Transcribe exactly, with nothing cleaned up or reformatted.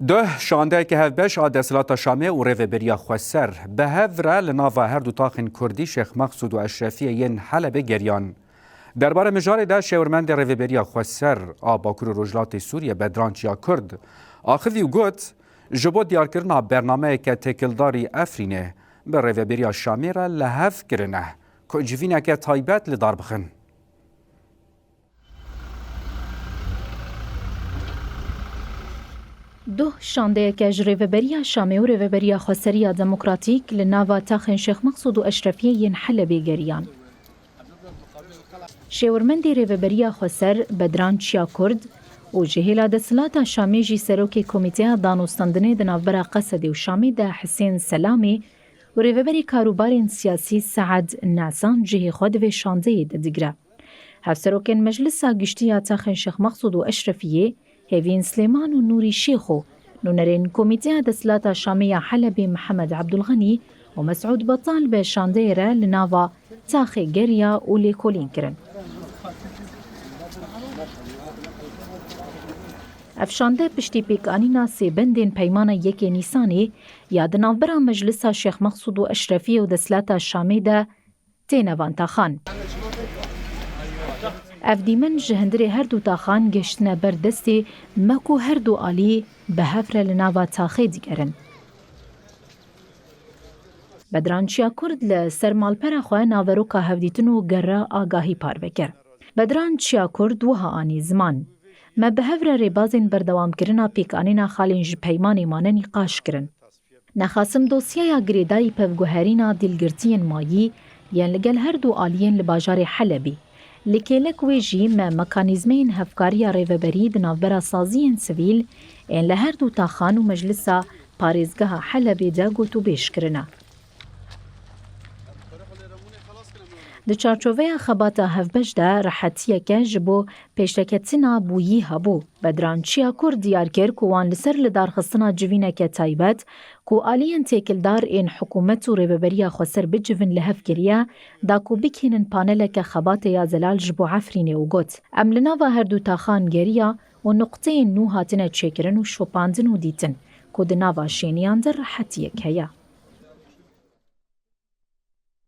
Duh şandeyeke hevbeş a desthilata Şamê û Rêveberiya Xweser bi hev re li nava her du taxên Kurdî Şêx Mexsûd û Eşrefiyê yên Helebê geriyan. Derbarê mijarê de şêwirmendê Rêveberiya Xweser a Bakur û Rojhilatê Sûriye Bedran Çiyakurd axivî û got, ji bo diyarkirina bernameyeke têkildarî Efrînê bi Rêveberiya Şamê re li hev kirine ku civîneke taybet li dar bixin. Duh şandeyeke ji Rêveberiya Şamê û Rêveberiya Xweserî ya Demokratîk li nava taxên Şêx Mexsûd û Eşrefiyê yên Helebê geriyan. Şêwirmendê Rêveberiya Xweser Bedran Çiyakurd û ji hêla desthilata Şamê jî serokê Komîteya Danûstandinê di navbera Qesedê û Şamê de Hisên Selamê û rêveberê karûbarên siyasî Sead Nasan cihê xwe di vê şandeyê de digire. Hevserokên Meclisa Giştî ya Taxên Şêx Mexsûd û Eşrefiyê, Hêvîn Silêman û Nûrî Şêx û nûnerên Komîteya Desthilata Şamê ya Helebê Mihemed Ebdulxenî û Mesûd Betal bi şandeyê re li nava taxê geriya û lêkolîn kirin. Ev şande piştî pêkanîna sê bendên Peymana yekê Nîsanê ya di navbera Meclisa Şêx Mexsûd û Eşrefiyê û Desthilata Şamê de têne van taxan. Ev dîmen ji hundirê her du taxan gihiştine ber destê me ku her du alî bi hev re li nava taxê digerin. Bedran Çiyakurd li ser malpera xwe naveroka hevdîtin û gerra agahî parve kir. Bedran Çiyakurd wiha anî ziman, me bi hev re rêbazên berdewamkirina pêkanîna xalên ji peymanê mane nîqaş kirin. Nexasim dosyeya girêdayî pevguherîna dîlgirtiyên mayî yên li gel her du aliyên li bajarê Helebî. Li kêlek wê jî me mekanîzmeyên hevkariya rêveberî di navbera saziyên sivîl ên li her du taxan û Meclisa Parêzgeha Helebê de gotûbêj kirine. Di çarçoveya xebata hevbeş de rehetiyeke ji bo pêşveketina bûyî hebû. Bedran Çiyakur diyar kir ku wan li ser lidarxistina civîneke taybet ku aliyên têkildar ên hikûmet û Rêveberiya Xweser bicivin li hev kiriye, da ku bikînin paneleke xebatê ya zelal ji bo Efrînê û got, Em li nava her du taxan geriya û nuqteyên nû hatine çêkirin û şopandin û dîtin ku di nava şêniyan de rehetiyek heye.